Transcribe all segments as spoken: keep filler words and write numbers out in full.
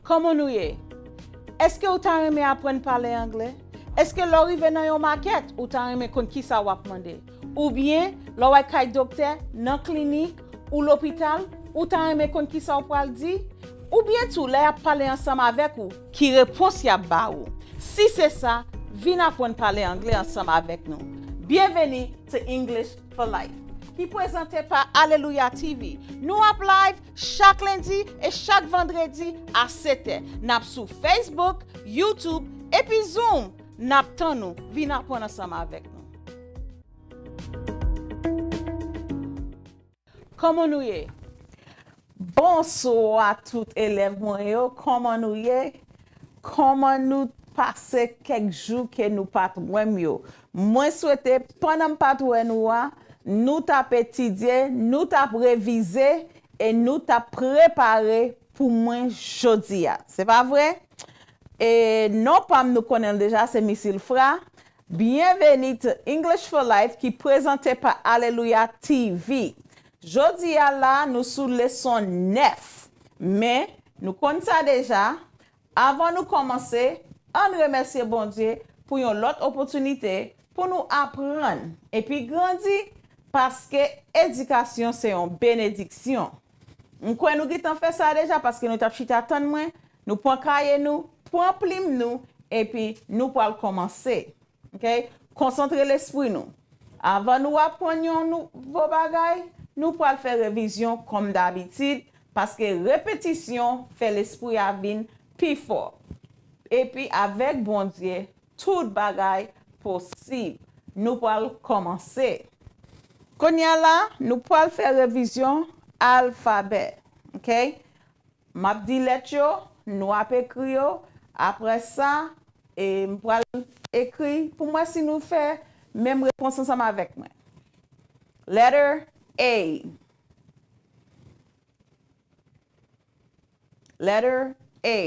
Kòman nou ye? Èske ou ta renmen aprann pale anglè? Èske lè w rive nan yon makèt, ou ta renmen konn kisa w ap mande? Oubyen, lè w al kay doktè, nan klinik, ou lopital, ou ta renmen konn kisa w pral di? Oubyen tou, lè y ap pale ansanm avèk ou, ki repons y ap ba ou? Si se sa, vin aprann pale anglè ansanm avèk nou. Byenveni to English for Life, ki prezante pa Alelouya T V. Nou ap live chak lendi e chak vandredi a sèt è. N ap sou Facebook, YouTube, epi Zoom. N ap tann ou. Vin aprann ansanm avèk nou. Kòman nou ye? Bonswa tout elèv mwen yo, kòman nou ye? Kòman nou pase kèk jou ke nou pa t wè m yo? Mwen swete pandan m pa t wè nou a, nou t ap etidye, nou t ap revize e nou t ap prepare pou mwen jodi a. Se pa vre? E non pa m nou konnen l deja, se Misilfra. Byenveni to English for Life ki prezante pa Alelouya T V. Jodi a la, nou sou leson nèf. Men, nou konn sa deja, avan nou kòmanse, ann remèsye Bondye pou yon lòt opòtinite pou nou aprann epi grandi, paske edikasyon se yon benediksyon. M kwè nou gentan fè sa deja, paske nou t ap chita tann mwen, nou pran kaye nou, pran plim nou, epi nou pral kòmanse. Ok? Konsantre lespri nou. Avan nou aprann yon nouvo bagay, nou pral fè revizyon kòm dabitid, paske repetisyon fè lespri a vin pi fò. Epi avèk Bondye, tout bagay posib. Nou pral kòmanse. Kounye a la, nou pral fè revizyon alfabè. Ok? M ap di lèt yo, nou ap ekri yo. Apre sa, e, m pral ekri pou m wè si nou fè menm repons ansanm avèk mwen. Letter A. Letter A.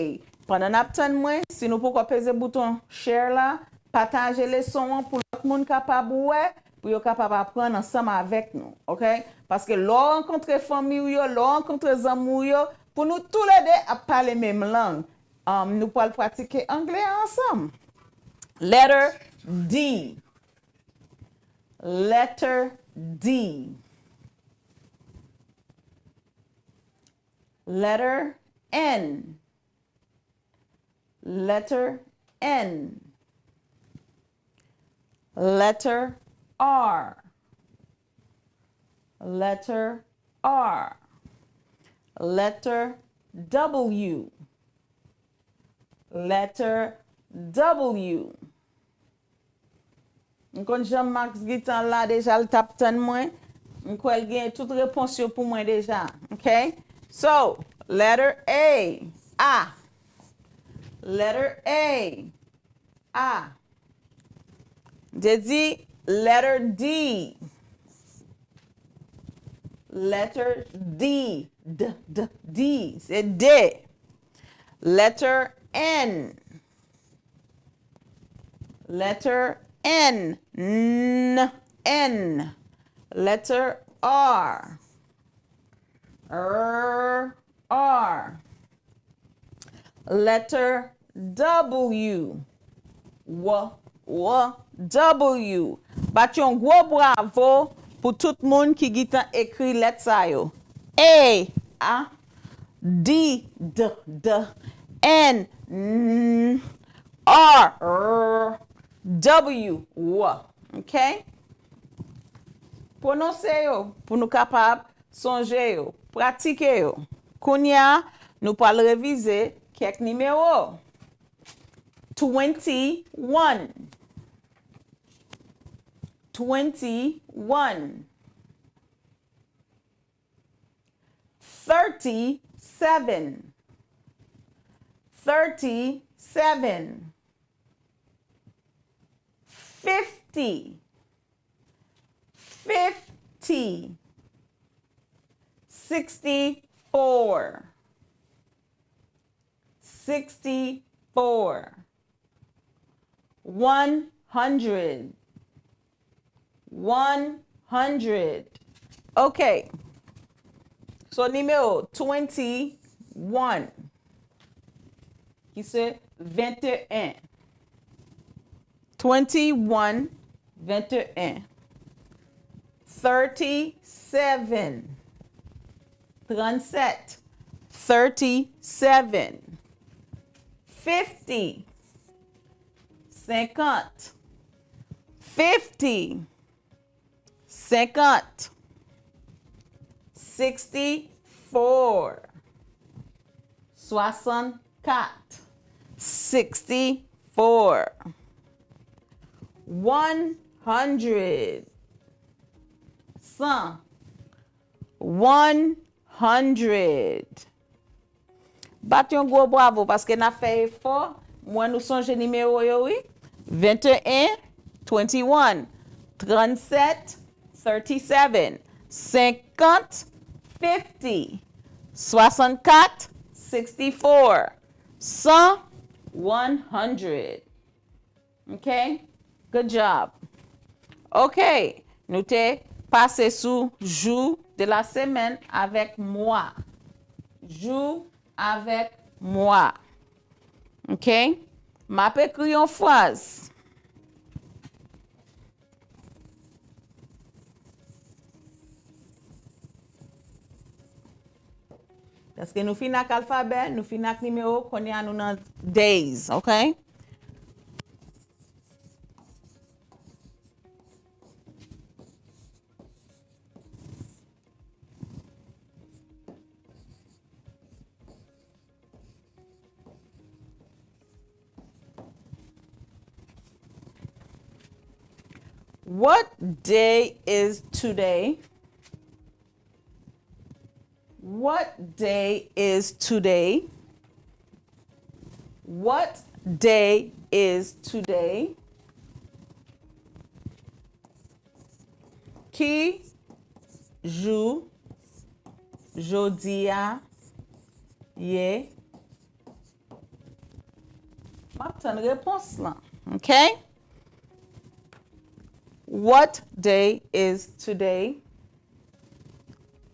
Pandan n ap tann mwen, si nou poko peze bouton share la, pataje leson an pou lòt moun kapab wè, pou yo kapab aprann ansanm avèk nou, ok? Paske lè w rankontre fanmi w yo, lè w rankontre zanmi w yo, pou nou toulede ap pale menm lang, um, nou pral pratike anglè a ansanm. Letter D. Letter D. Letter N. Letter N. Letter R. Letter R. Letter W. Letter W. M konn jan Max gentan la deja, l t ap tann mwen. M kwè l gen tout repons yo pou mwen deja. Ok? So, letter A. A. Letter A. A. M te di letter D. Letter D. D, D, D. Se D. Letter N. Letter N. N, N. Letter R. R, R. Letter W. W, W, W. Bat yon gwo bravo pou tout moun ki gentan ekri lèt sa yo. A, A, D, D, D, N, N, R, R, W, W. Ok? Pwononse yo pou nou kapab sonje yo, pratike yo. Kounye a, nou pral revize kèk nimewo. Twenty-one. Twenty-one. Thirty-seven. Thirty-seven. Fifty. Fifty. Sixty-four. Sixty-four. One hundred. One hundred. Ok. So, nimewo twenty-one. ki se venteyen. Twenty-one, venteyen. Thirty-seven, trannsèt. Thirty-seven. Fifty, senkant. Fifty, senkant. Sixty-four, swasannkat. Sixty-four. One hundred, san. One hundred. Bat yon gwo bwavo paske n ap fè efò. M wè nou sonje nimewo yo, wi. Venteyen, twenty-one. Trannsèt, thirty-seven. Senkant, fifty. Swasannkat, sixty-four. San, one hundred. Ok? Good job. Ok, nou te pase sou jou de la semaine avèk mwa. Jou avèk mwa. Ok? M ap ekri yon fraz. Paske nou fin ak alfabè, nou fin ak nimewo, kounye a nou nan days, ok? What day is today? What day is today? What day is today? Ki jou jodi a ye? M ap tann repons lan, ok? What day is today?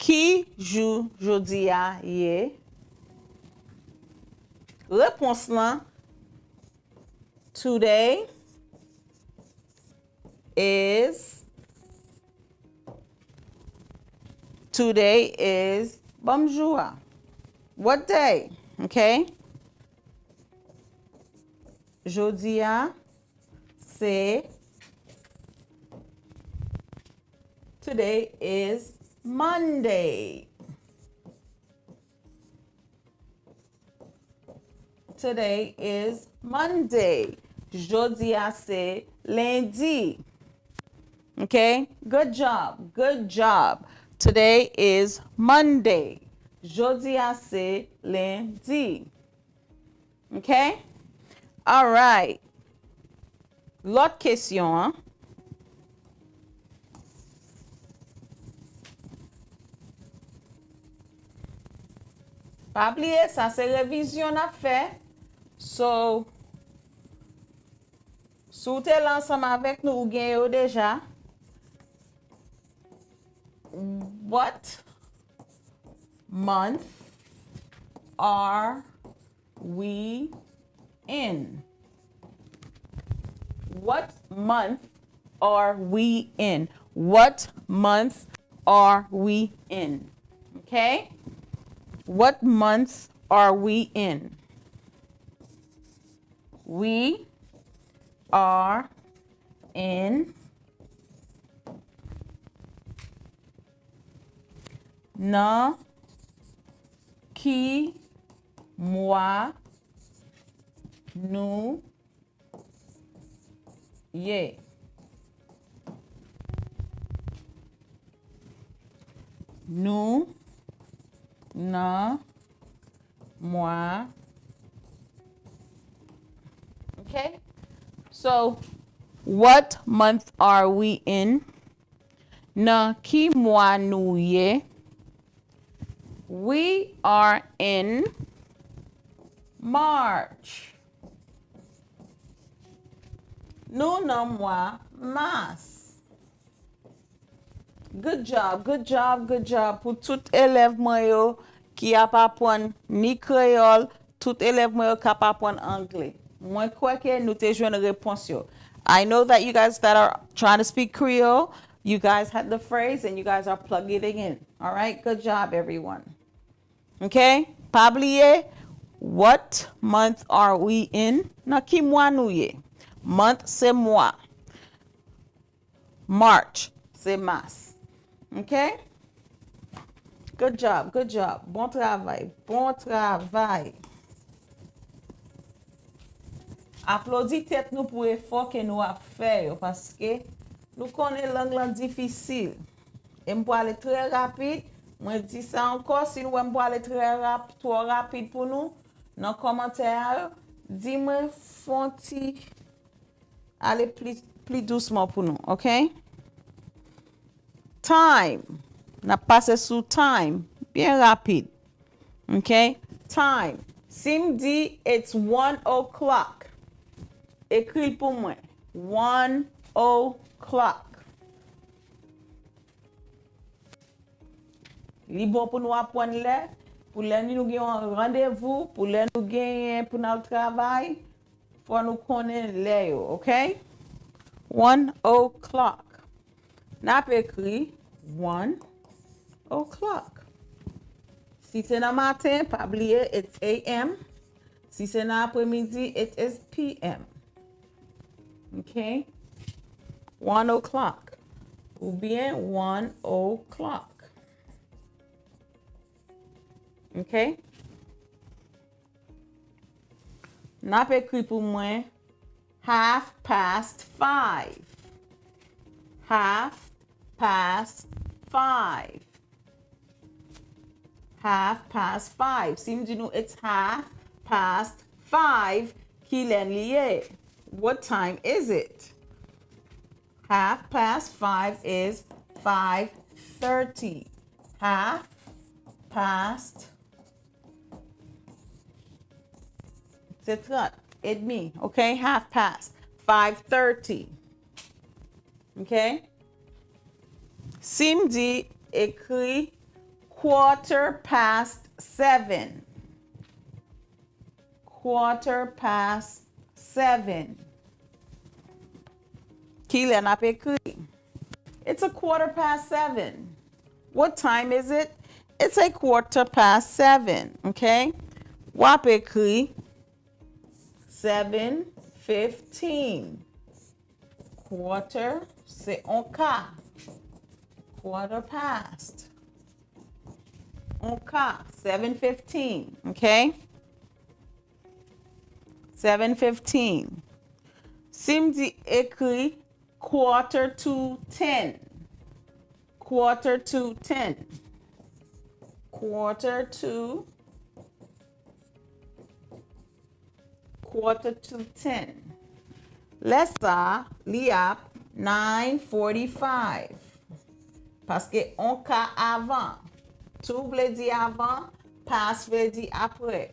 Ki jou jodi a ye? Repons lan, today is, today is, ban m jou a. What day? Ok? Jodi a, se, today is Monday. Today is Monday. Jodi a se lendi. Ok? Good job. Good job. Today is Monday. Jodi a se lendi. Ok? Alright. Lòt kesyon an. Pa bliye, sa se revizyon n ap fè. So, si w te la ansanm avèk nou, ou gen yo deja. What month are we in? What month are we in? What month are we in? Ok? What month are we in? We are in, nan ki mwa nou ye? Nou nan mwa. Ok? So, what month are we in? Nan ki mwa nou ye? We are in March. Nou nan mwa mas. Good job, good job, good job pou tout elèv mwen yo ki ap aprann ni kreyòl, tout elèv mwen yo k ap aprann anglè. Mwen kwè ke nou te jwenn repons yo. I know that you guys that are trying to speak Creole, you guys had the phrase and you guys are plugging it in. All right? Good job, everyone. Ok? Pa bliye, what month are we in? Nan ki mwa nou ye? Month se mwa. March se mas. Ok? Good job, good job. Bon travay, bon travay. Aplodi tèt nou pou efò ke nou ap fè yo, paske nou konnen lang lan difisil. E m pwale trè rapid. Mwen di sa ankò, si nou wè m pwale trè rap-, twò rapid pou nou, nan kòmantè a yo, di mwen fon ti ale pli, pli dousman pou nou, ok? Time. N ap pase sou time byen rapid. Ok? Time. Si m di it's one o'clock, ekri l pou mwen. One o'clock. Li bon pou nou aprann lè, pou lè nou gen yon randevou, pou lè nou genyen pou n al travay, fò nou konnen lè yo, ok? One o'clock. N ap ekri one o'clock. Si se nan maten, pa bliye, it's A M. Si se nan apremidi, it is P M. Ok? One o'clock. Oubyen one o'clock. Ok? N ap ekri pou mwen half past five. Half past five. Half past five. Si m di nou it's half past five, kilè li ye? What time is it? Half past five is five thirty. Half past, se trant edmi, ok? Half past. Five thirty. Ok? Si m di, ekri quarter past seven. Quarter past seven. Kilè n ap ekri? It's a quarter past seven. What time is it? It's a quarter past seven, ok? W ap ekri seven fifteen. Quarter, se on ka. Quarter past. On ka, seven fifteen, ok? Seven fifteen. Si m di ekri quarter to ten. Quarter to ten. Quarter to, quarter to ten. Lè sa, li ap nine forty-five. Paske on ka avan. To vle di avan, past vle di apre.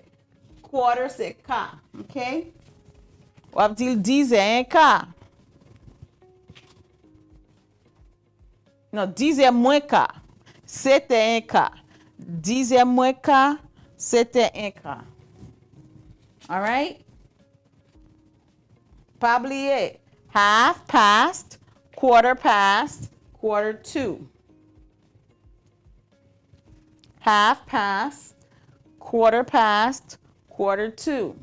Quarter se ka, ok? W ap di l dizè en ka. Non, dizè mwen ka. Setè en ka. Dizè mwen ka, setè en ka. All right? Pa bliye, half past, quarter past, quarter to. Half past, quarter past, quarter to.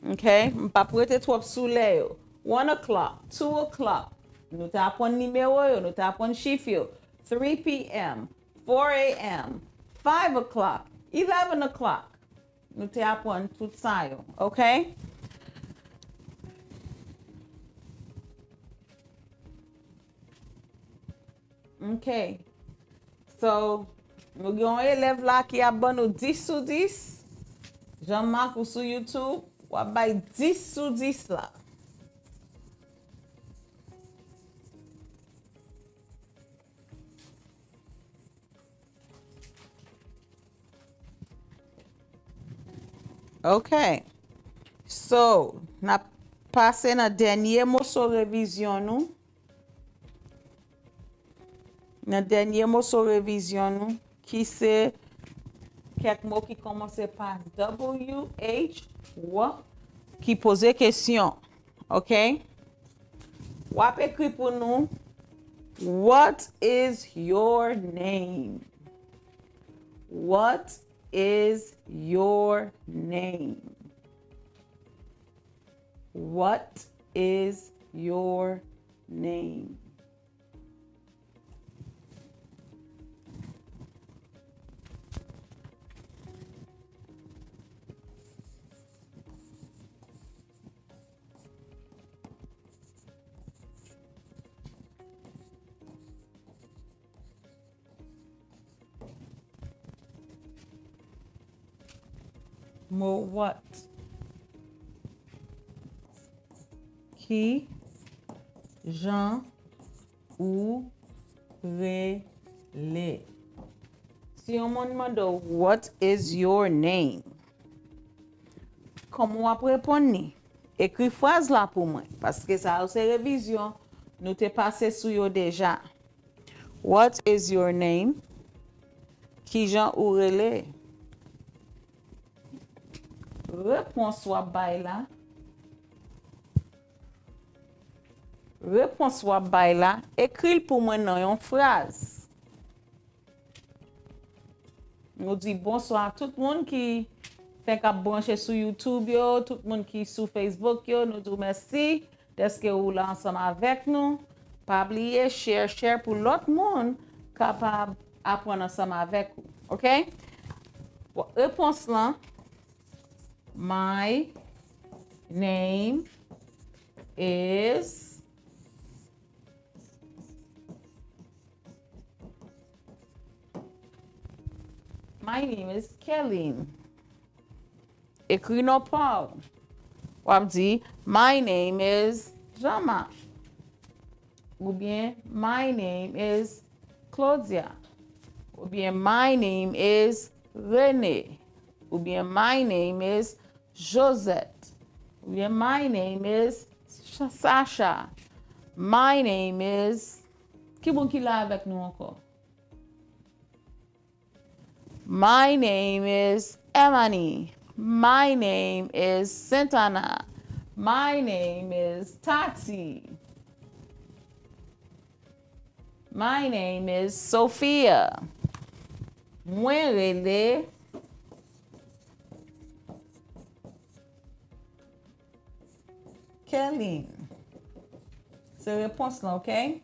Ok, m p ap rete twòp sou lè yo. One o'clock, two o'clock. Nou te aprann nimewo yo, nou te aprann chif yo. Three p.m., four a.m., five o'clock, eleven o'clock. Nou te aprann tout sa yo, ok? Ok. So, nou gen yon elèv la ki ap ban nou dis sou dis. Jean Marc, ou sou YouTube, w ap bay dis sou dis la. Ok. So, n ap pase nan dènye moso revizyon nou. Nan dènye moso revizyon nou, ki se kèk mo ki kòmanse pa W H, w, ki poze kesyon. Ok? W ap ekri pou nou, "What is your name?" What is your name? What is your name? Mo what. Ki jan ou rele? Si yon moun mande w, "What is your name?" Kòman w ap reponn li? Ekri fraz la pou mwen, paske sa yo se revizyon, nou te pase sou yo deja. What is your name? Kijan ou rele? Repons w ap bay la. Repons w ap bay la, ekri l pou mwen nan yon fraz. Nou di bonswa a tout moun ki fenk ap branche sou YouTube yo, tout moun ki sou Facebook yo, nou di w mèsi dèske ou la ansanm avèk nou. Pa bliye share, share pou lòt moun kapab aprann ansanm avèk ou. Ok? Bon, repons lan, "My name is, my name is Kelly." Ekri non pa w. W ap di, "My name is Jean-Marc." Oubyen, "My name is Claudia." Oubyen, "My name is Rene." Oubyen, "My name is Josette." Oubyen, "My name is Ch-, Sasha." "My name is," ki moun ki la avèk nou ankò? "My name is Emani." "My name is Santana." "My name is Tati." "My name is Sophia." Mwen rele Kelly. Se repons lan, ok?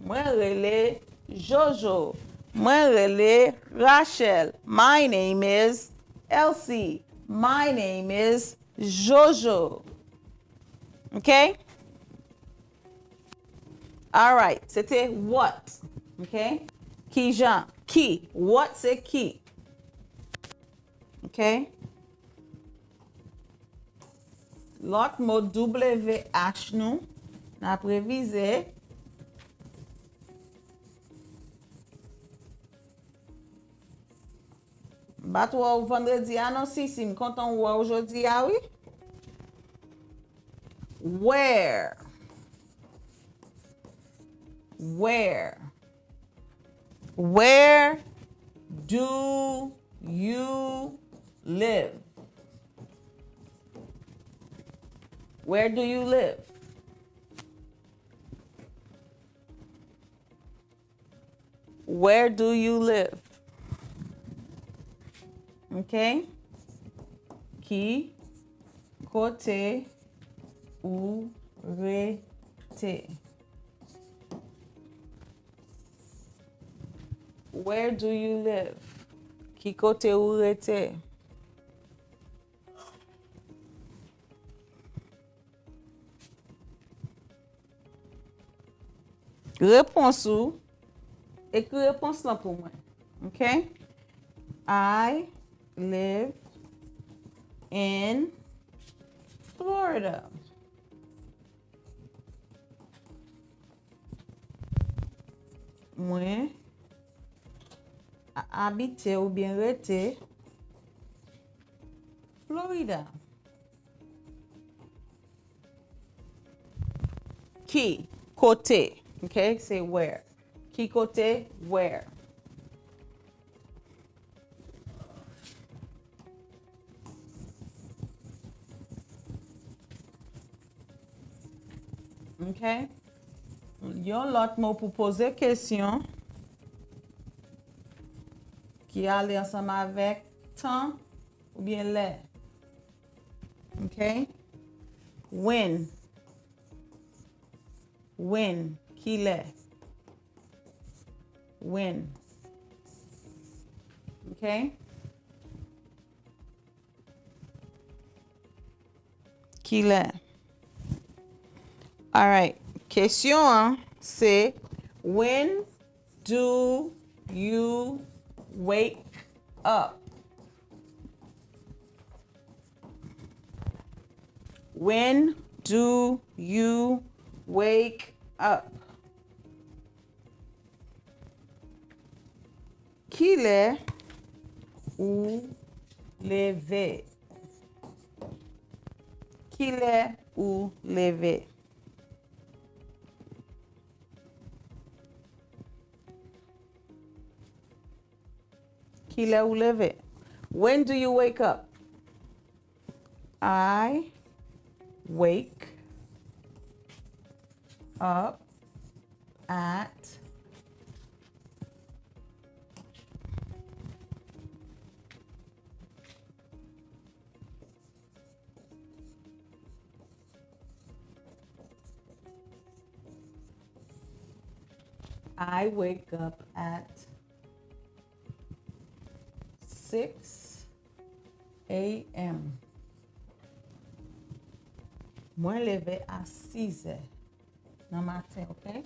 Mwen rele Jojo. Mwen rele Rachel. My name is Elsie. My name is Jojo. Ok? Alright. Se te what. Ok? Kijan? Ki. What se ki. Ok? Lòt mo W H nou, n ap revize. M pa t wè w vandredi a non, Sisi, m kontan wè w jodi a, wi. Where? Where? Where do you live? Where do you live? Where do you live? Ok. Ki kote ou rete? Where do you live? Ki kote ou rete? Repons ou, ekri repons lan pou mwen. Ok? I live in Florida. Mwen a-, abite oubyen rete Florida. Ki kote? Ok, se where. Ki kote? Where. Ok? Yon lòt mo pou poze kesyon ki ale ansanm avèk tan oubyen lè. Ok? When. When. Kilè? When. Ok? Kilè? Alright. Kesyon an se, when do you wake up? When do you wake up? Kilè ou leve? Kilè ou leve? Kilè ou leve? When do you wake up? I wake up at I wake up at six a.m. Mwen leve a sizè nan maten, ok?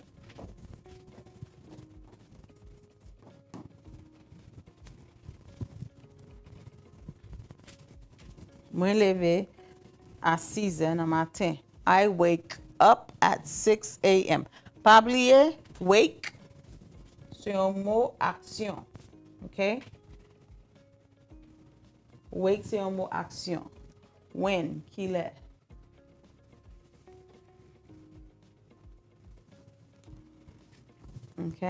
Mwen leve a sizè nan maten. I wake up at six a.m. Pa bliye, wake se yon mo aksyon. Ok? Wake se yon mo aksyon. When, kilè? Ok?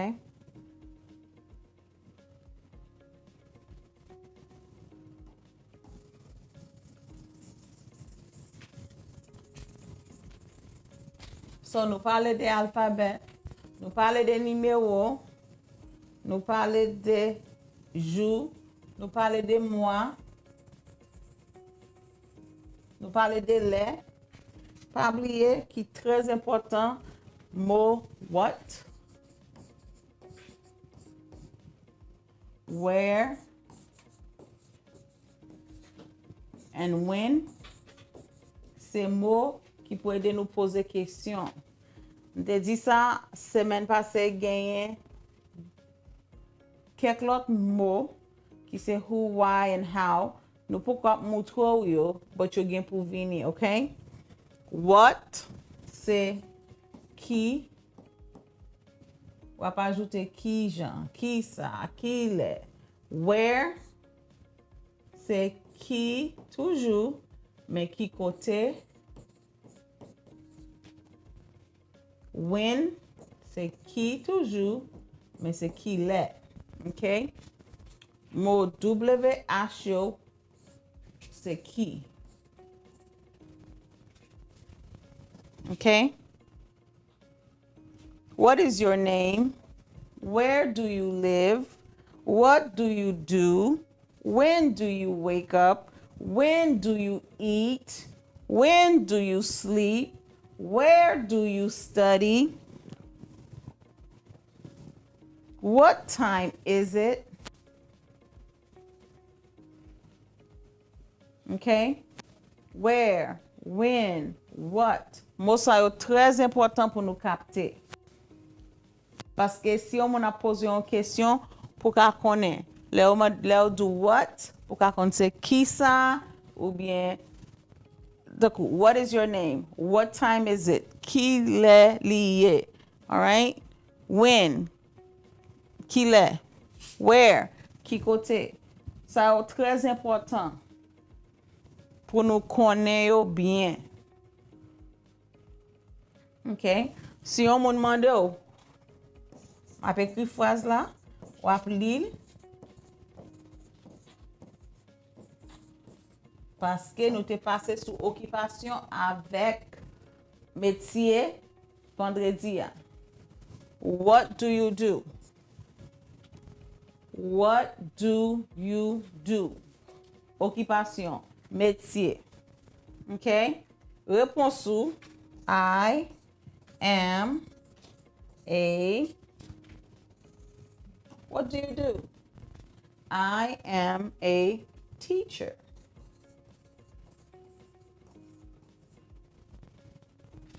So, nou pale de alfabè, nou pale de nimewo, nou pale de jou, nou pale de mwa, nou pale de lè. Pa bliye ki trè enpòtan, mo what, where, and when, se mo ki pou ede nou poze kesyon. M te di sa, semèn pase, genyen kèk lòt mo ki se who, why, and how. Nou poko ap moutre w yo, but yo gen pou vini, ok? What se ki, w ap ajoute kijan, kisa, kilè. Where se ki toujou, men ki kote. When se ki toujou, men se kilè. Ok? Mo W H yo se ki. Ok? What is your name? Where do you live? What do you do? When do you wake up? When do you eat? When do you sleep? Where do you study? What time is it? Ok? Where, when, what. Mo sa yo trè enpòtan pou nou kapte. Paske si yon moun ap poze yon kesyon, pou ka konnen. Lè yo mande, lè yo di w what, pou ka konn se kisa, oubyen, tankou, what is your name? What time is it? Kilè li ye? Alright? When? Kilè? Where? Ki kote? Sa yo trè enpòtan pou nou konnen yo byen. Ok? Si yon moun mande w, m ap ekri fraz la, w ap li l. Paske nou te pase sou okipasyon avèk metye, vandredi a. What do you do? What do you do? Okipasyon, metye. Ok? Repons ou, I am a, what do you do? I am a teacher.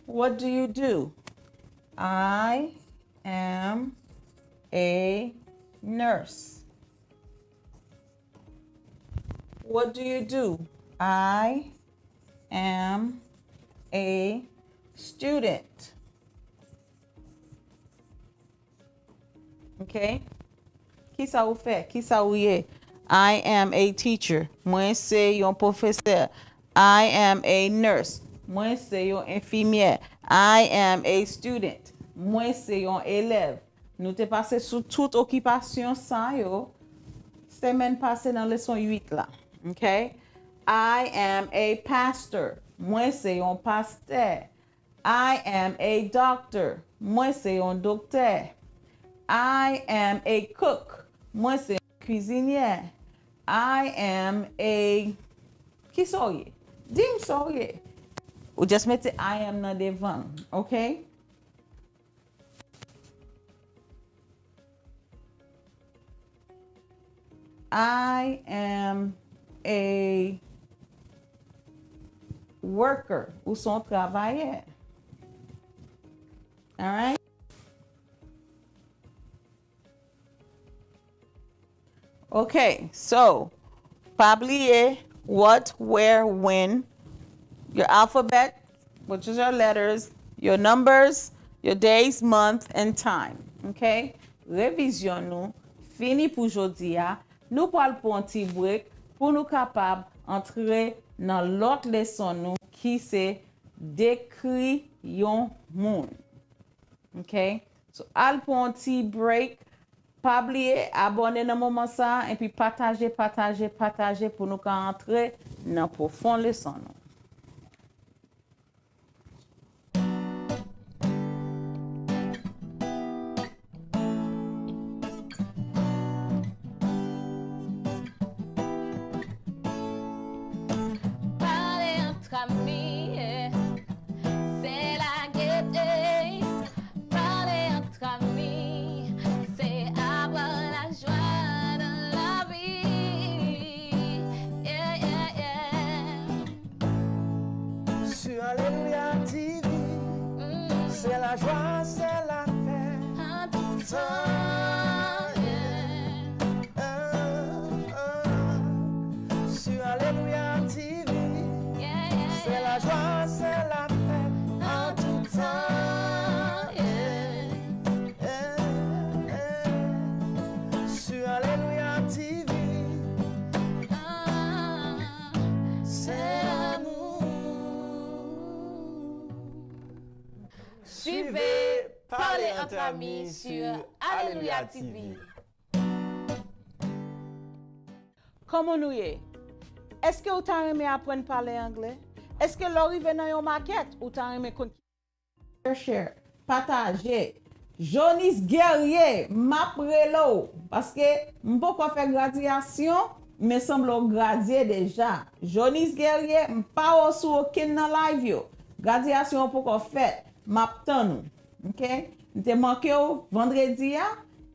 What do you do? I am a nurse. What do you do? I am a student. Ok? Kisa ou fè? Kisa ou ye? I am a teacher. Mwen se yon pwofesè. I am a nurse. Mwen se yon enfimyè. I am a student. Mwen se yon elèv. Nou te pase sou tout okipasyon sa yo semèn pase nan leson uit la. Ok? I am a pastor. Mwen se yon pastè. I am a doctor. Mwen se yon doktè. I am a cook. Mwen se yon kwizinyè. I am a, kisa w ye? Di m sa w ye. Ou just mete I am nan devan l, ok? I am a worker. Ou se yon travayè. Alright? Ok, so, pa bliye what, where, when, your alphabet, which is your letters, your numbers, your days, month, and time. Ok? Revizyon nou fini pou jodi a. Nou pral pran yon ti break pou nou kapab antre nan lòt leson nou ki se dekri yon moun. Ok? So, al pran yon ti break. Pa bliye abòne nan moman sa a, epi pataje, pataje, pataje pou nou ka antre nan pwofon leson nou. Pale antre ami, yeah. Se la gete. Pale antre ami, se avoir la joie dans la vie. Yeah, yeah, yeah. Sur Alléluia T V, mm, c'est la joie, c'est la fête. En tout temps, yeah. Sur Alléluia T V, yeah, yeah, c'est la joie, c'est la fête en tout temps, yeah, yeah, yeah. Sur Alléluia T V, ah, c'est l'amour. Suivez Parler entre amis sur Alléluia T V. Kòman nou ye? Èske ou ta renmen aprann pale anglè? Èske lè w rive nan yon makèt, ou ta renmen konn ki... Share, share, pataje. Jonis Guerrier, m ap rele w, paske m poko fè gradyasyon, men sanble w gradye deja. Jonis Guerrier, m pa wè w sou okenn nan live yo. Gradyasyon an poko fèt, m ap tann ou. Ok? M te manke w vandredi a,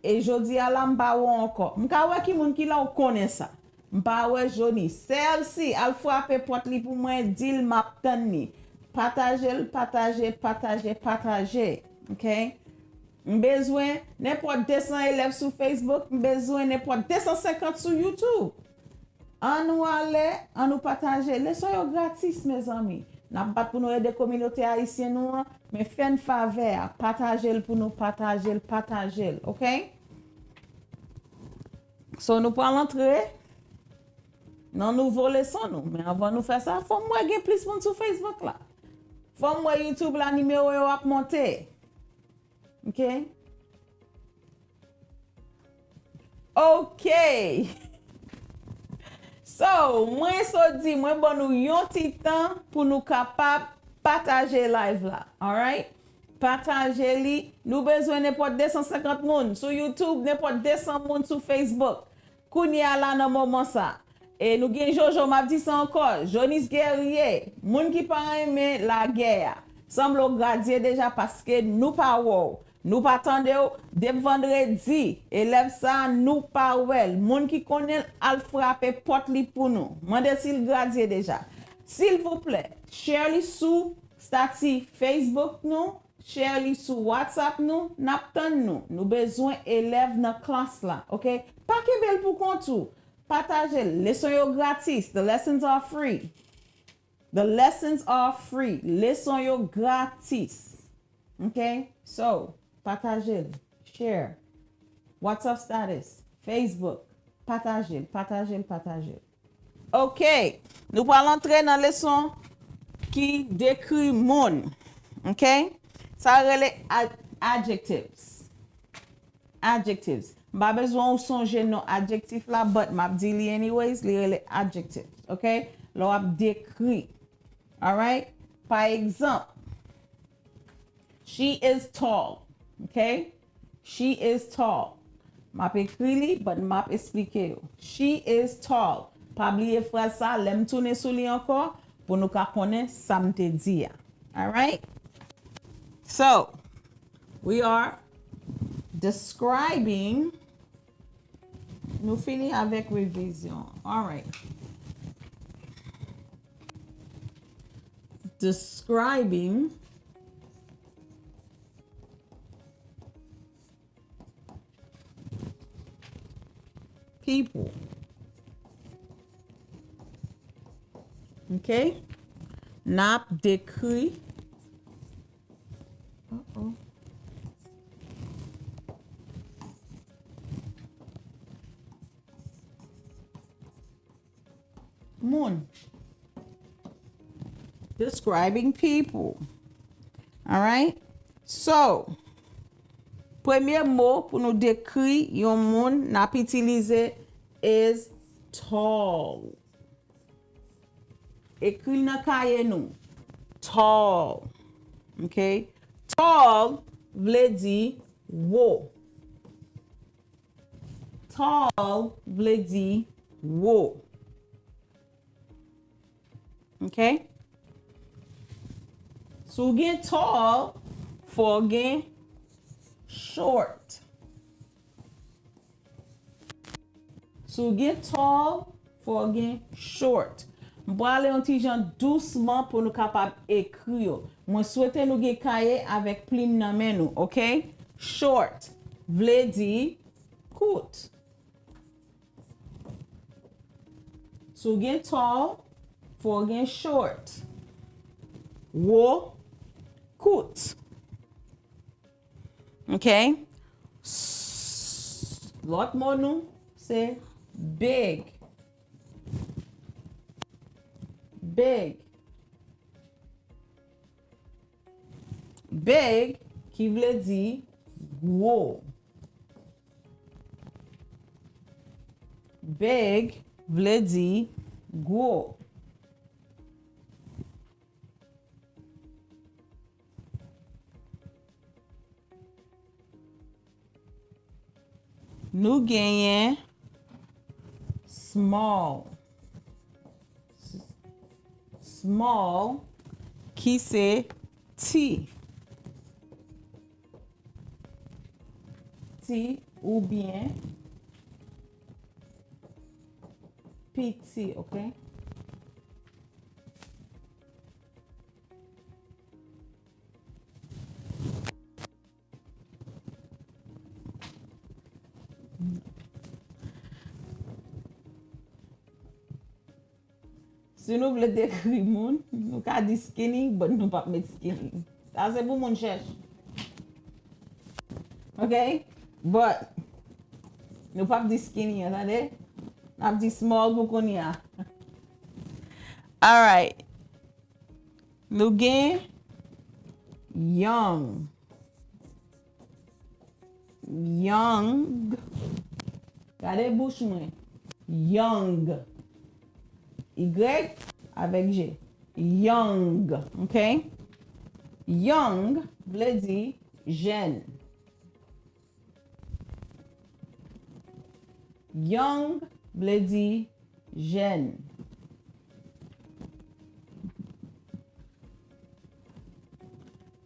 e jodi a la m pa wè w ankò. M ka wè ki moun ki la, ou konnen sa. M pa wè Jonis. Sè Elsie, al frape pòt li pou mwen, di l m ap tann li. Pataje l, pataje, pataje, pataje. Ok? M bezwen nenpòt de san elèv sou Facebook, m bezwen nenpòt de san senkant sou YouTube. Ann nou ale, ann nou pataje. Leson yo gratis, mezanmi. N ap bat pou nou ede kominote ayisyen nou an, men fè n favè a, pataje l pou nou, pataje l, pataje l, ok? So, nou pral antre nan nouvo leson nou. Men anvan nou fè sa, fò m wè gen plis moun sou Facebook la. Fò m wè YouTube la, nimewo yo ap monte. Ok? Ok. So, mwen so di, mwen ban nou yon ti tan pou nou kapab pataje live la. Alright? Pataje li. Nou bezwen nenpòt de san senkant moun sou YouTube, nenpòt de san moun sou Facebook. Kounye a la nan moman sa. E nou gen Jojo, m ap di sa ankò, Jonis Guerrier, moun ki pa renmen lagè a. Sanble w gradye deja paske nou pa wè w, nou pa tande w. Depi vandredi, elèv sa a, nou pa wè l. Moun ki konnen l, al frape pòt li pou nou. Mande si l gradye deja. Silvouplè, share li sou stati Facebook nou, share li sou WhatsApp nou, n ap tann nou. Nou bezwen elèv nan klas la, oke? Pa kenbe l pou kont ou. Pataje l. Leson yo gratis. The lessons are free. The lessons are free. Leson yo gratis. Ok? So, pataje l. Share. WhatsApp status. Facebook. Pataje l, pataje l, pataje l. Ok. Nou pral antre nan leson ki dekri moun. Ok? Sa rele ad- adjectives. Adjectives. M pa bezwen ou sonje non adjektif la, but m ap di li anyways, li rele adjectives, ok? Lè w ap dekri. Alright? Pa egzanp, she is tall, ok? She is tall. M ap ekri li, but m ap esplike yo. She is tall. Pa bliye fraz sa, lè m tounen sou li ankò, pou nou ka konnen sa m te di a. Alright? So, we are describing. Nou fini avèk revizyon. Alright. Describing people. Ok? N ap dekri. Uh-oh. Moun. Describing people. Alright? So, premye mo pou nou dekri yon moun n ap itilize is tall. Ekri l nan kaye nou. Tall. Ok? Tall vle di wo. Tall vle di wo. Ok? Si w gen tall, fò w gen short. Si w gen tall, fò w gen short. M prale yon ti jan dousman pou nou kapab ekri yo. Mwen swete nou gen kaye avèk plim nan men nou, ok? Short vle di kout. Si w gen tall, fò w gen short. Wo, kout. Ok? S- Lòt mo nou, se big. Big. Big, ki vle di gwo. Big vle di gwo. Nou genyen small. Small, ki se ti. Ti oubyen piti, ok? Si nou vle dekri moun, nou ka di skinny, but nou p ap met skinny. Sa se pou moun chèch. Ok? But, nou p ap di skinny an, tande? N ap di small pou kounye a. Alright. Nou gen young. Young. Gade bouch mwen. Young. Y avèk G. Young. Ok? Young vle di jèn. Young vle di jèn.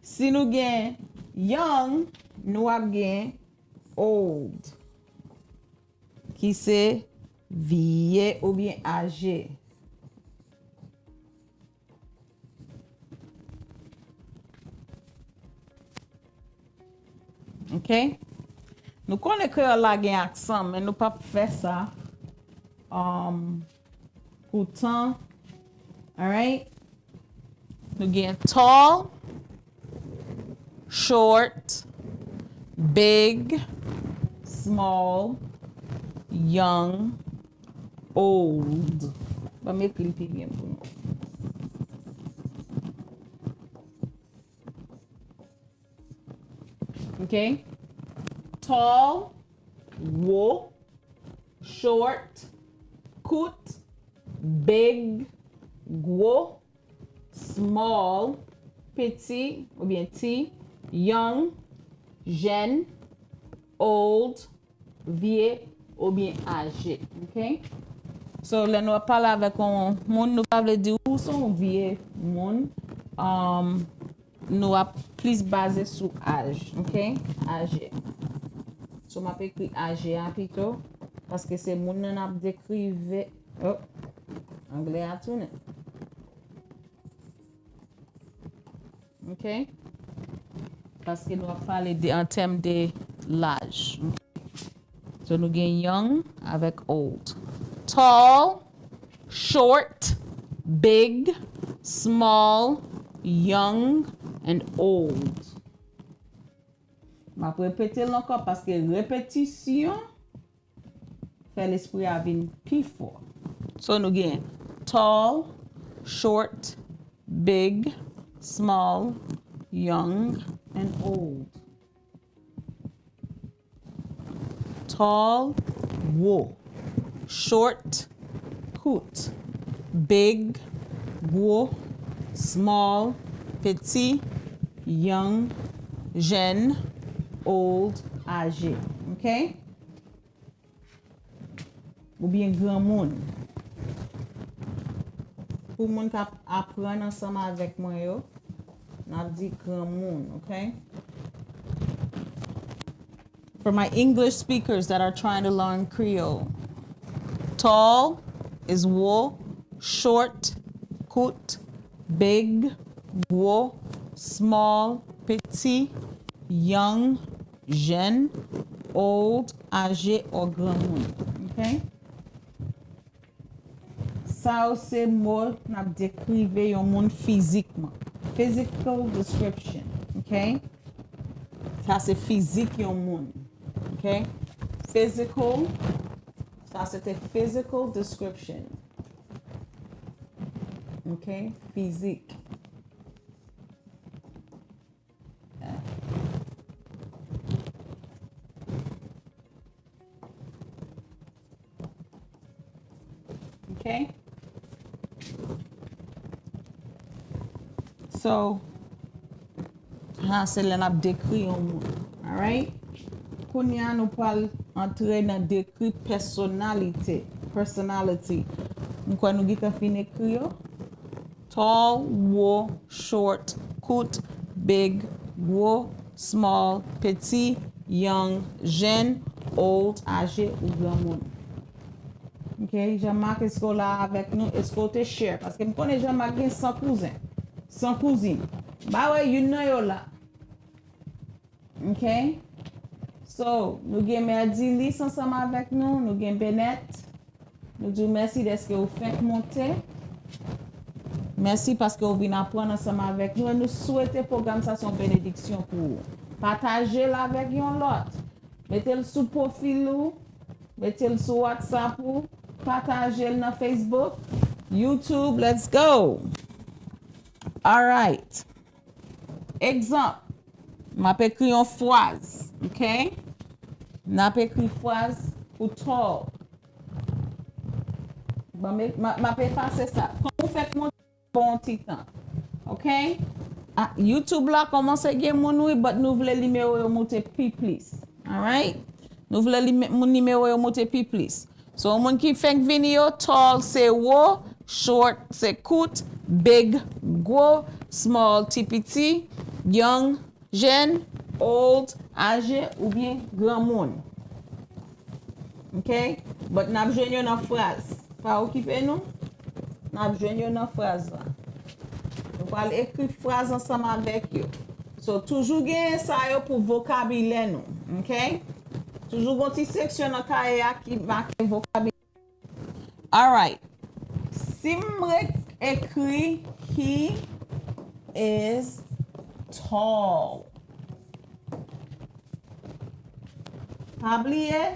Si nou gen young, nou ap gen old, ki se vye oubyen aje. Ok? Nou konnen kreyòl la gen aksan, men nou p ap fè sa, um, pou tan. Alright? Nou gen tall, short, big, small, young, old. Ban m ekri l pi byen pou nou. Ok? Tall, wo, short, kout, big, gwo, small, piti oubyen ti, young, jèn, old, vye oubyen aje. Ok? So, lè nou ap pale avèk yon moun, nou pa vle di ou se yon vye moun. Um, nou ap plis baze sou aj, ok? Aje. So, m ap ekri aje a pito, paske se moun nan n ap dekrive. Oh, anglè a tounen. Ok? Paske nou ap pale de, an tèm de laj. So, nou gen young avèk old. Tall, short, big, small, young, and old. M ap repete l ankò paske repetisyon fè lespri a vin pi fò. So, nou gen tall, short, big, small, young, and old. Tall, wo. Short, kout. Big, gwo. Small, piti. Young, jèn. Old, aje. Ok? Oubyen granmoun. Pou moun k ap aprann ansanm avèk mwen yo, n ap di granmoun, ok? For my English speakers that are trying to learn Creole, tall is wo, short, kout, big, gwo, small, piti, young, jèn, old, aje, or granmoun. Ok? Sa yo se mo n ap dekrive yon moun fizikman. Physical description. Ok? Sa se fizik yon moun. Ok? Physical. Sa se te physical description. Ok? Fizik. Ok? So, ha, se lè n ap dekri yon moun. Alright? Kounye a, nou pral antre nan dekri pèsonalite. Personality. M kwè nou gentan fin ekri yo. Tall, wo, short, kout, big, gwo, small, piti, young, jèn, old, aje ou granmoun. Ok, Jean-Marc, èske w la avèk nou? Èske w te share? Paske m konnen Jean-Marc gen san kouzen, san kouzin. M pa wè youn nan yo la. Ok? So, nou gen Merdilis ansanm avèk nou, nou gen Bennett. Nou di w mèsi dèske ou fenk monte. Mèsi paske ou vin aprann ansanm avèk nou e nou swete pwogram sa se yon benediksyon pou ou. Pataje l avèk yon lòt. Mete l sou pwofil ou, mete l sou WhatsApp ou, pataje l nan Facebook, YouTube, let's go! Alright. Egzanp, m ap ekri yon fraz, ok? N ap ekri fraz pou tall. Ban m, m, m ap efase sa. Kòm ou fèk monte, pran yon ti tan, ok? YouTube la kòmanse gen moun wi, but nou vle nimewo yo moute pi plis. Alright? Nou vle li, moun nimewo yo moute pi plis. So, moun ki fenk vini yo, tall se wo, short se kout, big gwo, small ti piti, young jèn, old aje oubyen granmoun. Ok? But n ap jwenn yo nan fraz. Pa okipe nou. N ap jwenn yo nan fraz la. Nou pral ekri fraz ansanm avèk yo. So, toujou genyen sa yo pou vokabilè nou. Ok? Toujou gon ti seksyon nan kaye a ki make vokabilè. Alright. Si m re-, ekri he is tall. Pa bliye.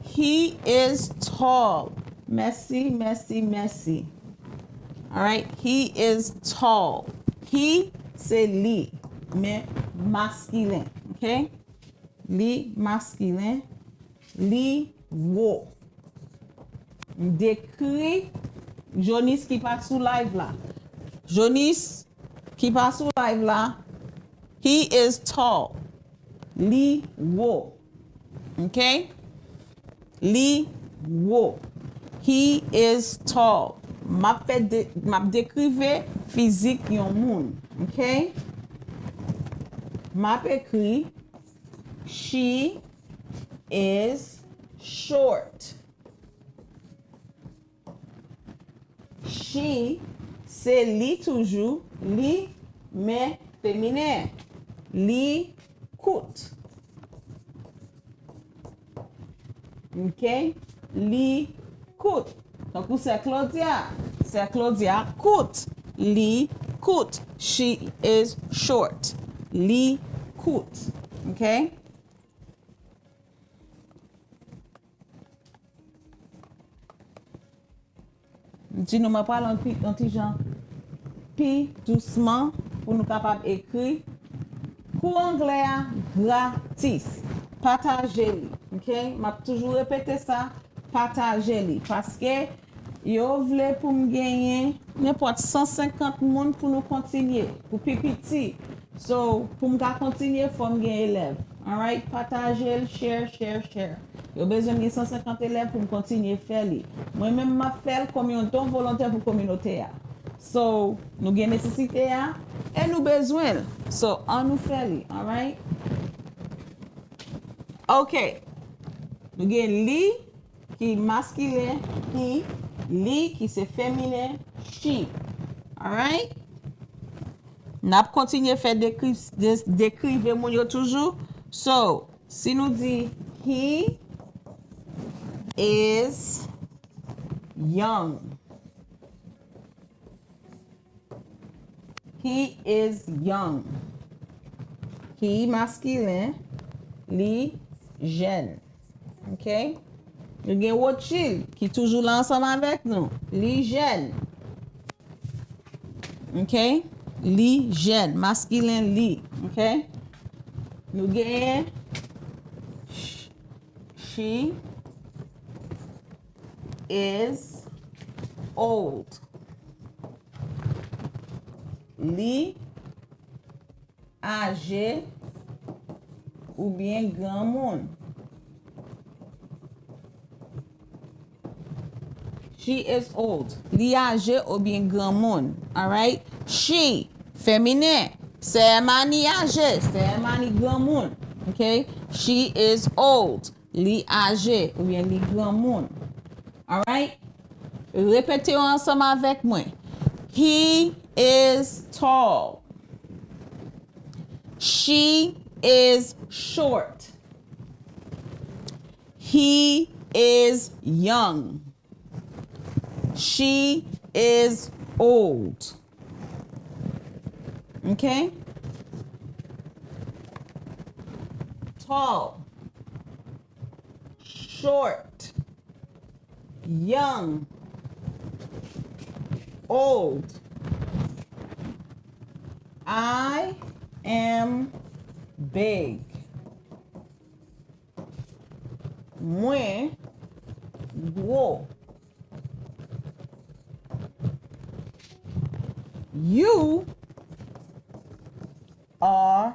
He is tall. Mèsi, mèsi, mèsi. Alright, he is tall. He se li, men maskilen, ok? Li maskilen, li wo. M dekri Jonis ki pa sou live la. Jonis ki pa sou live la, he is tall. Li wo. Ok? Li wo. He is tall. M ap fè de, m ap dekrive fizik yon moun. Ok? M ap ekri, she is short. She se li toujou, li, men feminen. Li kout. Ok? Li kout. Tankou sè Claudia. Sè Claudia kout. Li kout. She is short. Li kout. Ok? M di nou, mwen pral yon ti, yon ti jan pi dousman pou nou kapab ekri. Kou anglè a gratis. Pataje li, ok? M ap toujou repete sa, pataje li. Paske yo vle pou m genyen nenpòt san senkant moun pou nou kontinye, pou pi piti. So, pou m ka kontinye, fò m gen elèv. Alright? Pataje l, share, share, share. Yo bezwen m gen san senkant elèv pou m kontinye fè li. Mwen menm, m ap fè l kòm yon don volontè pou kominote a. So, nou gen nesesite a, e nou bezwen l. So, ann nou fè li. Alright? Ok. Nou gen li, ki maskilen, he, li, ki se feminen, she. Alright? N ap kontinye fè dekri-, de-, dekrive moun yo toujou. So, si nou di, he is young. He is young. He maskilen, li jèn. Ok? Nou gen Rothschild ki toujou la ansanm avèk nou. Li jèn. Ok? Li jèn. Maskilen li. Ok? Nou gen sh-, she is old. Li aje oubyen granmoun. She is old. Li aje oubyen granmoun. Alright? She, feminen. Sè Mani aje. Sè Mani granmoun. Ok? She is old. Li aje oubyen li granmoun. Alright? Repete yo ansanm avèk mwen. He is tall. She is short. He is young. She is old. Ok? Tall. Short. Young. Old. I am big. Mwen gwo. You are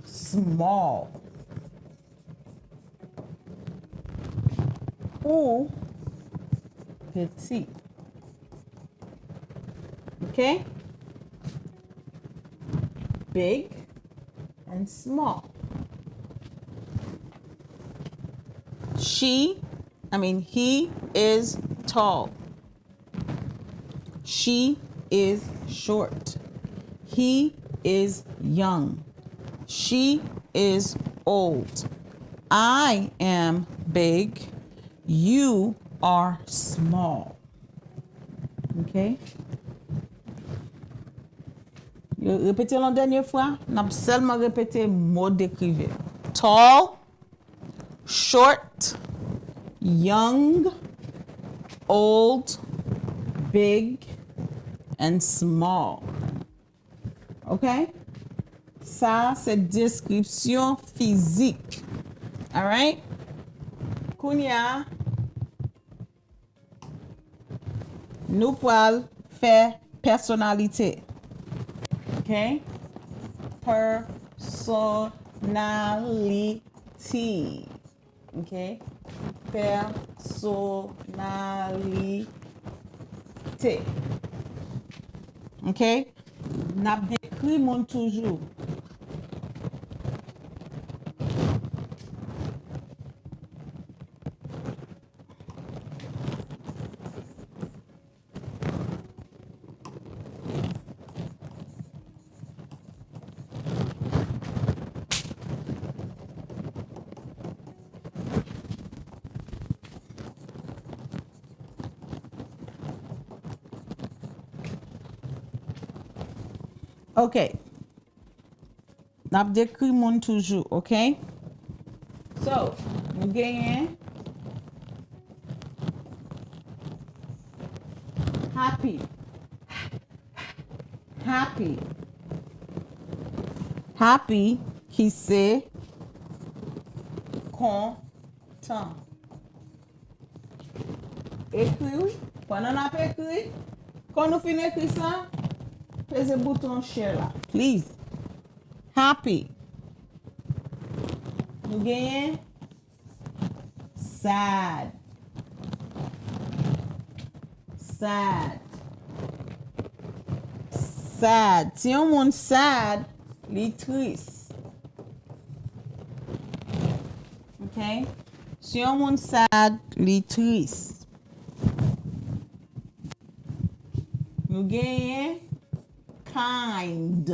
small. Ou piti. Ok? Big and small. She, I mean, he is tall. She is short. He is young. She is old. I am big. You are small. Ok? Yo repete l yon dènye fwa. N ap sèlman repete mo dekrive. Tall, short, young, old, big, and small. Ok? Sa se deskripsyon fizik. Alright? Kounye a, nou pral fè pèsonalite. Ok? Personality. Ok? Pèsonalite. Ok? N ap dekri moun toujou. Ok. N ap dekri moun toujou, ok? So, nou genyen happy. Happy. Happy, ki se kontan. Ekri, wi. Pandan n ap ekri, kan nou fin ekri sa, peze bouton share la, please. Happy. Nou genyen sad. Sad. Sad. Si yon moun sad, li tris. Ok? Si yon moun sad, li tris. Nou genyen kind.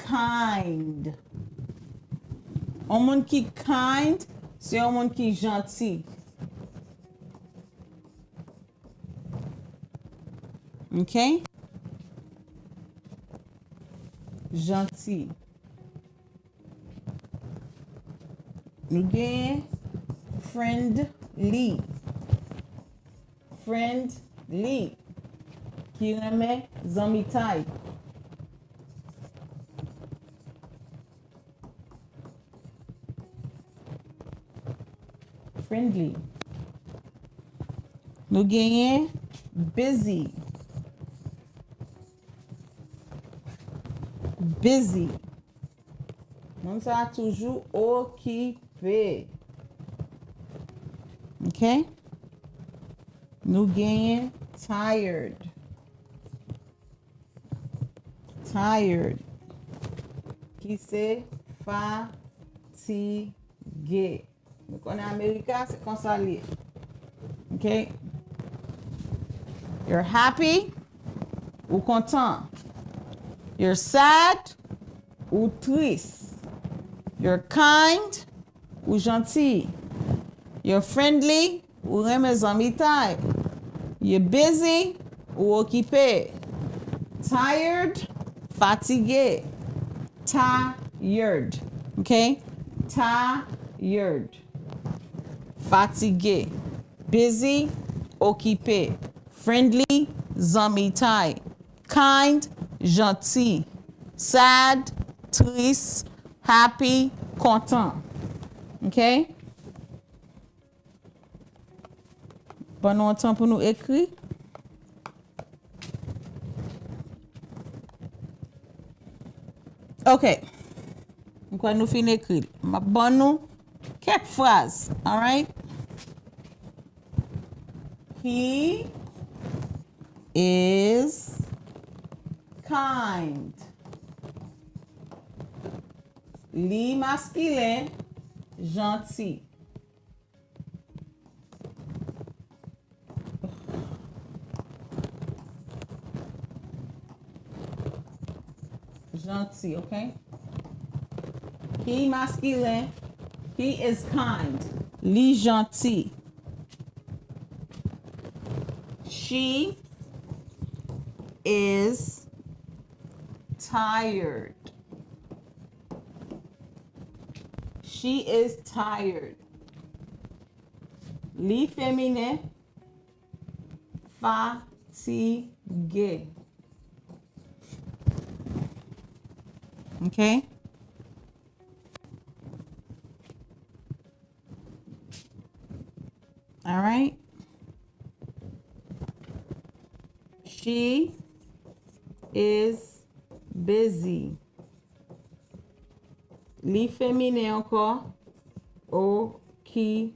Kind. Yon moun ki kind, se yon moun ki janti. Ok? Janti. Nou genyen friendly. Friendly. Ki renmen zanmitay. Friendly. Nou genyen busy. Busy. Moun sa a toujou okipe. Ok? Nou genyen tired. Tired. Ki se fatige. Nou konnen Amerika, se konsa l ye. Ok? You're happy, ou kontan. You're sad, ou tris. You're kind, ou janti. You're friendly, ou renmen zanmitay. You're busy, ou okipe. Tired, fatige. Tired. Ok? Tired. Fatige. Busy, okipe. Friendly, zanmitay. Kind, janti. Sad, tris. Happy, kontan. Ok? Ban nou yon tan pou nou ekri. Ok. M kwè nou fin ekri l. M ap ban nou kèk fraz. Alright? He is kind. Li maskilen, janti. Janti, ok? He maskilen, he is kind. Li janti. She is tired. She is tired. Li feminen, fatige. Ok? Alright? She is busy. Li feminen ankò. Okipe.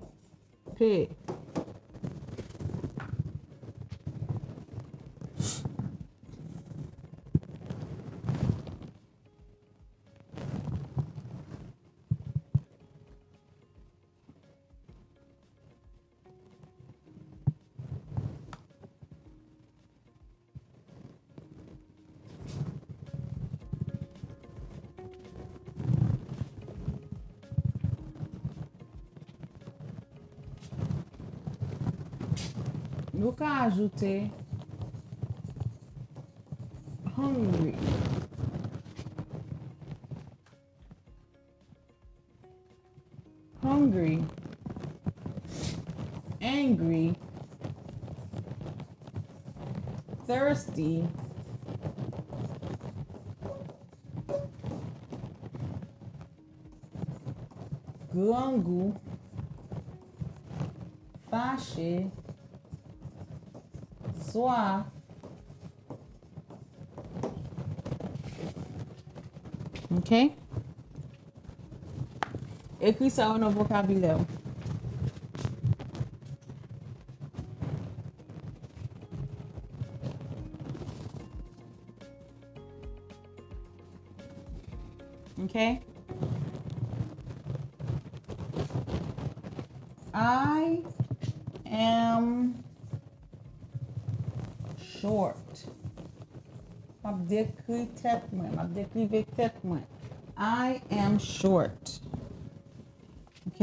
Nou ka ajoute hungry. Hungry, angry, thirsty, grangou, fache, swaf. Ok? Ekri sa yo nan vokabilè w. Ok? I am short. M ap dekri tèt mwen, m ap dekrive tèt mwen. I am short. Ok?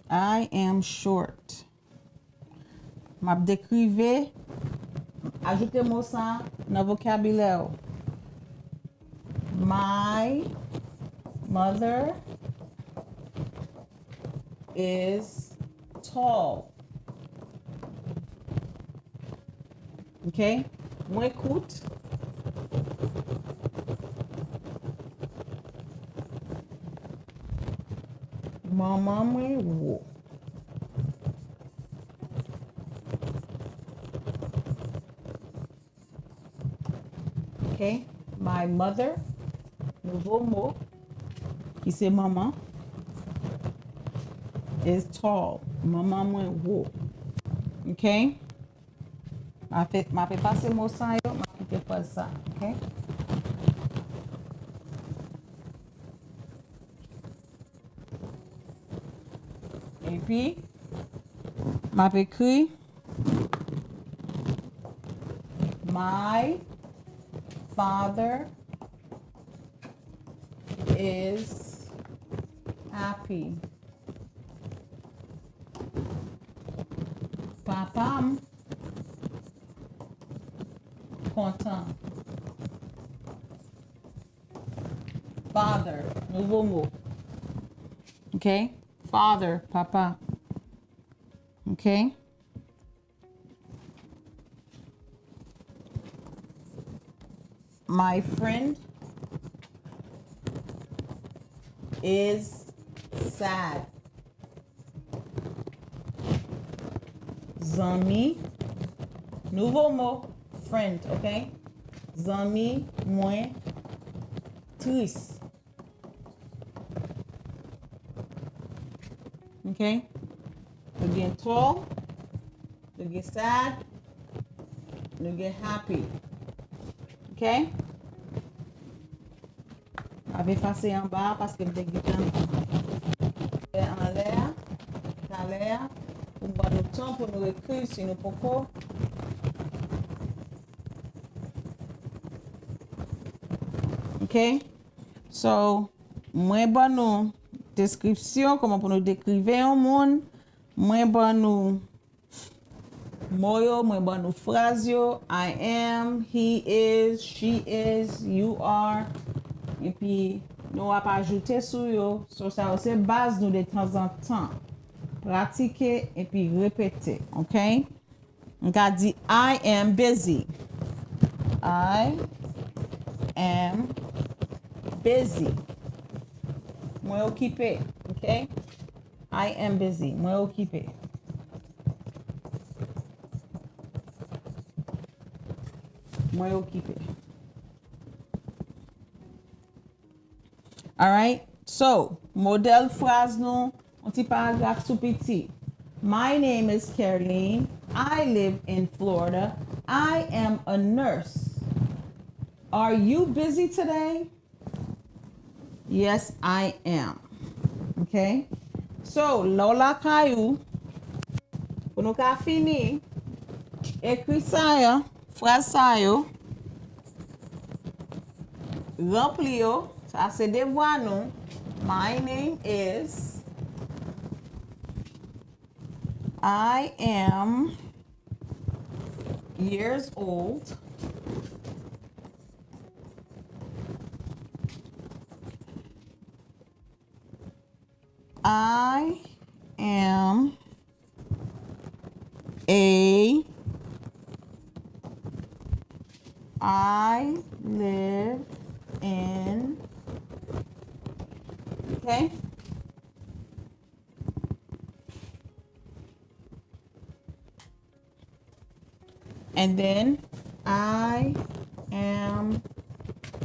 I am short. M ap dekrive, ajoute mo sa nan vokabilè w. My mother is tall. Ok? Mwen kout. Manman mwen wo. Ok? My mother, nouvo mo, ki se manman, is tall. Manman mwen wo. Ok? M ap, m ap efase mo sa yo, m ap kite fraz sa. Ok? Epi, m ap ekri, my father is happy. Papa m kontan. Father, nouvo mo. Ok? Father, papa. Ok? My friend is sad. Zanmi. Nouvo mo, friend, ok? zanmi mwen tris. Ok? Nou gen tall, nou gen sad, nou gen happy. Ok? M ap efase anba a paske m te gentan fè anlè a, talè a, pou m ban nou tan pou nou ekri si nou poko. Ok? So, mwen ban nou deskripsyon, kòman pou nou dekrive yon moun. Mwen ban nou mo yo, mwen ban nou fraz yo. I am, he is, she is, you are. Epi, nou ap ajoute sou yo. So, sa yo se baz nou detanzantan. Pratike epi repete, ok? M ka di, I am busy. I am busy. Mwen okipe, ok? I am busy. Mwen okipe. Mwen okipe. Alright? So, modèl fraz nou, yon ti paragraf sou piti. My name is Caroline. I live in Florida. I am a nurse. Are you busy today? Yes, I am. Ok? So, lè w lakay ou, pou nou ka fini, ekri sa yo, fraz sa yo, ranpli yo, sa se devwa nou. My name is, I am years old. I am a, I live in, ok? And then, I am,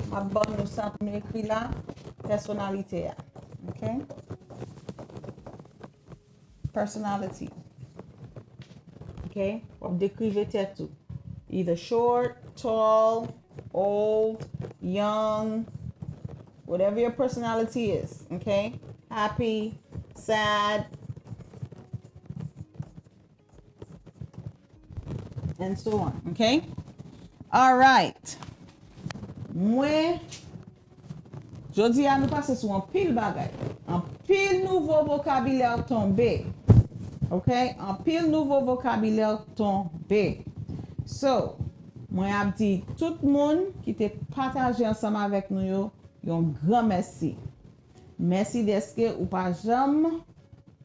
m ap ban nou sa pou nou ekri la, pèsonalite a. Ok? Personality. Ok? W ap dekrive tèt ou. Either short, tall, old, young, whatever your personality is. Ok? Happy, sad, and so on, ok? Alright. Mwen, jodi a nou pase sou anpil bagay. Anpil nouvo vokabilè tonbe. Ok? Anpil nouvo vokabilè tonbe. So, mwen ap di tout moun ki te pataje ansanm avèk nou yo, yon gran mèsi. Mèsi dèske ou pa janm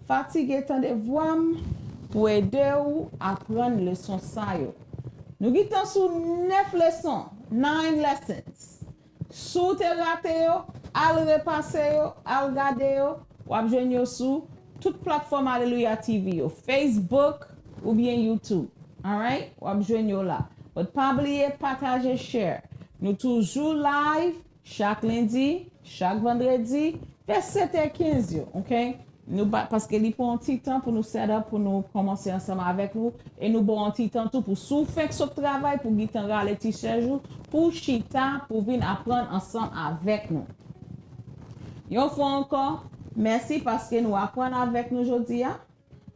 fatige tande vwa m pou ede w aprann leson sa yo. Nou gentan sou nèf leson, nine lessons. Si w te rate yo, al repase yo, al gade yo. W ap jwenn yo sou tout platfòm Alelouya T V yo, Facebook oubyen YouTube. Alright? W ap jwenn yo la. But pa bliye pataje, share. Nou toujou live chak lendi, chak vandredi, vè sèt è kenz yo, ok? Nou ba, paske li pran yon ti tan pou nou set up, pou nou kòmanse ansanm avèk nou, e nou ba w yon ti tan tou pou si w fenk sot travay, pou gentan rale ti chèz ou, pou w chita, pou w vin aprann ansanm avèk nou. Yon fwa ankò, mèsi paske nou aprann avèk nou jodi a.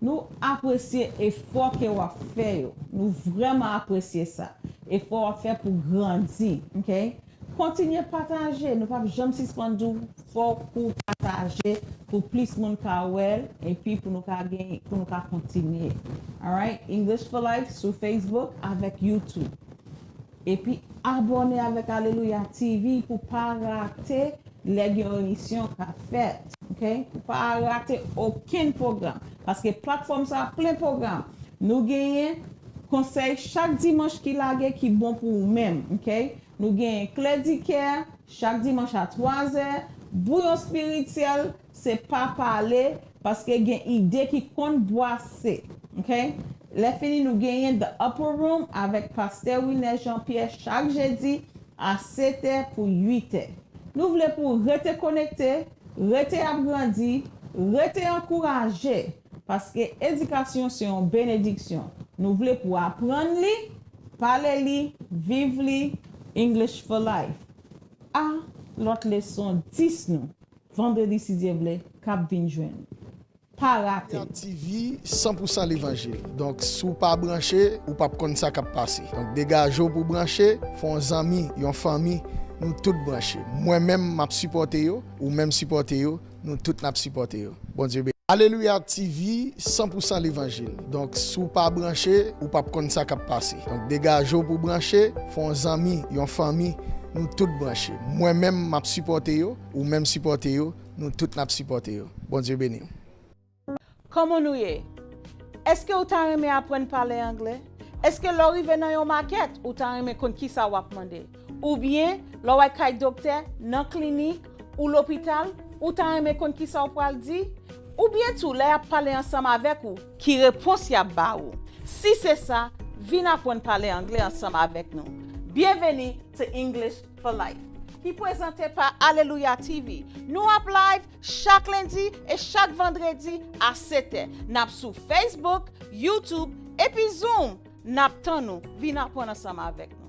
Nou apresye efò ke w ap fè yo. Nou vrèman apresye sa. Efò w ap fè pou grandi, ok? Kontinye pataje. Nou p ap janm sispann di w fòk ou pataje pou plis moun ka wè l, epi pou nou ka gen, pou nou ka kontinye. Alright? English for Life sou Facebook avèk YouTube. Epi abòne avèk Alelouya T V pou pa rate lè gen yon emisyon k ap fèt, ok? Pou pa rate okenn pwogram. Paske platfòm sa a plen pwogram. Nou genyen konsèy chak dimanch ki lage ki bon pou ou menm, ok? Nou genyen kle di kè chak dimanch a twa zè, bouyon espirityèl, se pa pale, paske gen ide ki konn bwase, ok? Lè fini, nou genyen The Upper Room avèk Pastè Wilner Jean Pierre chak jedi a sèt è pou uit è. Nou vle pou w rete konekte, rete ap grandi, rete ankouraje, paske edikasyon se yon benediksyon. Nou vle pou w aprann li, pale li, viv li. English for Life. A lòt leson dis nou, vandredi si Dye vle, k ap vin jwenn. Pa rate l. T V, san pou san levanjil. Donk, si w pa branche, ou p ap konn sa k ap pase. Donk, degaje w pou w branche, fè yon zanmi, yon fanmi, nou tout branche. Mwen menm, m ap sipòte yo, ou menm sipòte yo, nou tout n ap sipòte yo. Bondye beni. Alelouya T V, san pou san levanjil. Donk, si w pa branche, ou p ap konn sa k ap pase. Donk, degaje w pou w branche, fè yon zanmi, yon fanmi, nou tout branche. Mwen menm, m ap sipòte yo, ou menm sipòte yo, nou tout n ap sipòte yo. Bondye beni w. Kòman nou ye? Èske ou ta renmen aprann pale anglè? Èske lè w rive nan yon makèt, ou ta renmen konn kisa w ap mande? Oubyen, lè w al kay doktè, nan klinik, ou lopital, ou ta renmen konn kisa w pral di? Oubyen tou, lè y ap pale ansanm avèk ou, ki repons y ap ba ou? Si se sa, vin aprann pale anglè ansanm avèk nou. Byenveni to English for Life, ki prezante pa Alelouya T V. Nou ap live chak lendi e chak vandredi a sèt è. N ap sou Facebook, YouTube, epi Zoom. N ap tann ou. Vin aprann ansanm avèk nou.